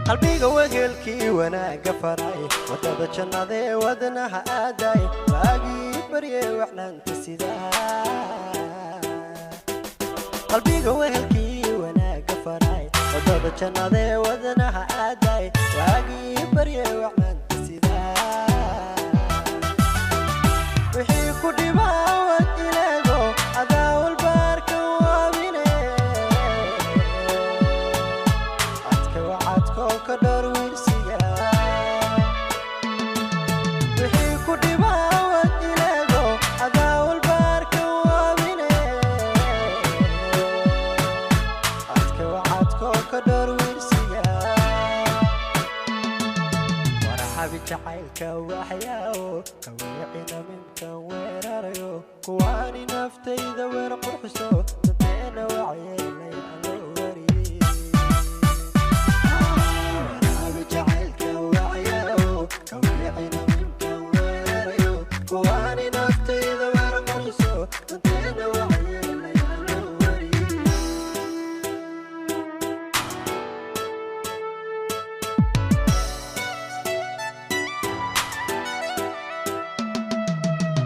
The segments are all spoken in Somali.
Qalbiga wehelkii wanaagga faray, wadada jannadee wadnaha aaday, waagii barye wacnaanta sidaa. Qalbiga wehelkii wanaagga faray, wadada jannadee wadnaha aaday, waagii barye wacnaanta sidaa. Wixii ku dhibaawad ileego, adaa walbaarka waabine, adka wacadkoo ka dhowr wiirsiga. Wixii ku dhibaawad ileego, adaa walbaarka waabine, adka wacadkoo ka dhowr wiirsiga. Warxabi jacaylka waxyaawo kawiicina minkan weerarayo, kuwaani naftayda weer qurxiso, danteena wacyeelay allo wariyey. Warxabi jacaylka waxyaawo kawiicina minkan weerarayo, kuwaani naftayda weer qurxiso, danteena wacyeelay allo wariyey.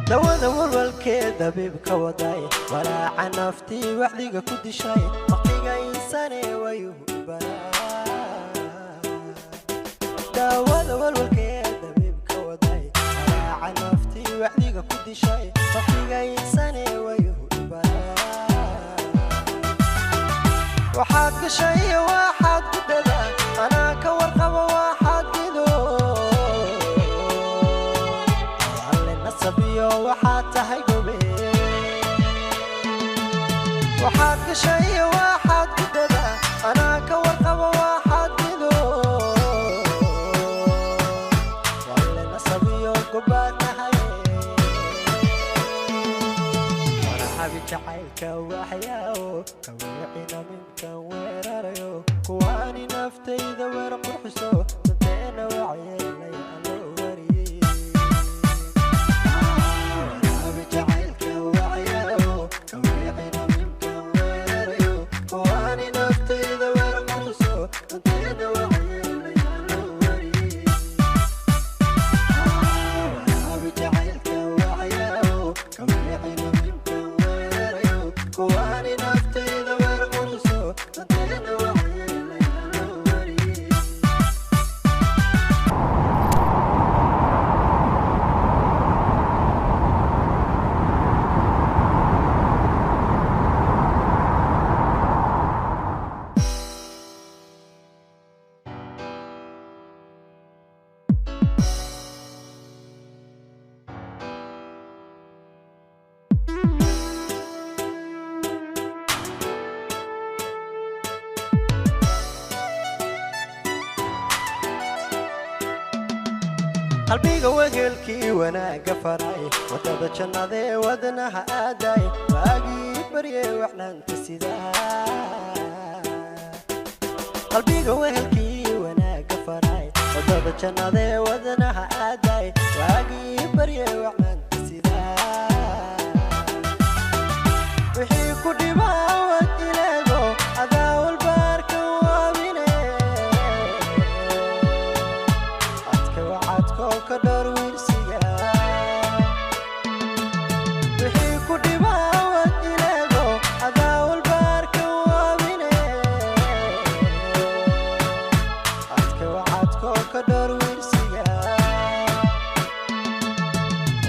Dawada walwalkee dabiibka waday, walaaca naftii waxdiga ku dishay, waqtiga insane wayuhu baraa. Daawada walwalkee dabiibka waday, walaaca naftii waxdiga ku dishay, waqtiga insane wayuhu baraa. Waxaad gashay iyo waxaad ku dhadaa, anaa ka warqaba waxaad gido, alle nasabiyo waxaad tahay gobe. Waxaad gashay iyo waxaad ku dhadaa, anaa ka warqaba waxaad gido, alle nasabiyo gobaad tahay. Warxabi jacaylka waxyaawo kawiicina minkan weerarayo, kuwaani naftayda weer qurxiso, danteena wacyeelay allo wariyey. Warxabi jacaylka waxyaawo kawiicina minkan weerarayo, kuwaani naftayda weer qurxiso, danteena wacyeelay allo wariyey. Warxabi jacaylka waxyaawo kawiicina minkan weerarayo, kuwaani naftayda weer qurxiso, danteena wacyeelay allo wariyey. Qalbiga wehelkii wanaagga faray, wadada jannadee wadnaha aaday, waagii barye wacnaanta sidaa. Qalbiga wehelkii wanaagga faray, wadada jannadee wadnaha aaday, waagii barye wacnaanta sidaa. Wixii ku dhibaawad ileego, adaa walbaarka waabine, adka wacadkoo ka dhowr wiirsiga. Wixii ku dhibaawad ileego, adaa walbaarka waabine, adka wacadkoo ka dhowr wiirsiga.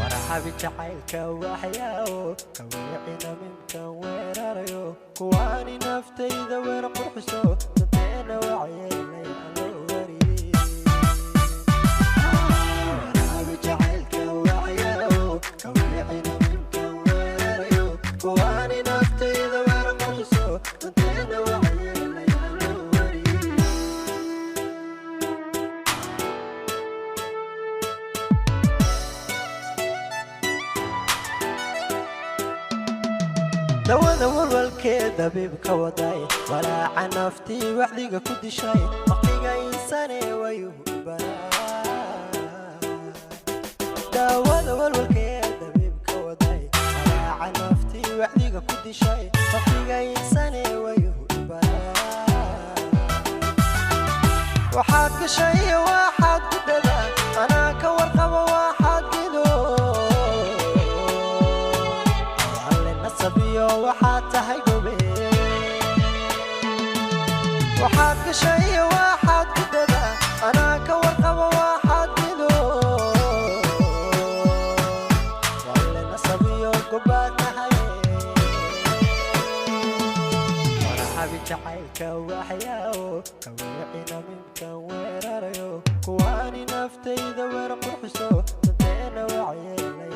Warxabi jacaylka waxyaawo kawiicina minkan weerarayo, kuwaani naftayda weer qurxiso, danteena wacyeelay allo wariyey. Warxabi jacaylka waxyaawo kawiicina minkan weerarayo, kuwaani naftayda weer qurxiso, danteena wacyeelay allo wariyey. Dawada walwalkee dabiibka waday, walaaca naftii waxdiga ku dishay, waqtiga insane wayuhu baraa. Daawada walwalkee dabiibka waday, walaaca naftii waxdiga ku dishay, waqtiga insane wayuhu baraa. Waxaad gashay iyo waxaad gudaba, anaa ka warqabo waxaad gido. Alle nasabiyo waxaad tahay gobe. Waxaad gashay iyo waxaad gudaba, anaa ka warqabo waxaad gido. Alle nasabiyo gobaad tahay. Marxabi jacaylka waxyaawo kaweecina minkan weerarayo, kuwaani naftayda weer qurxiso, danteena waxyeelay.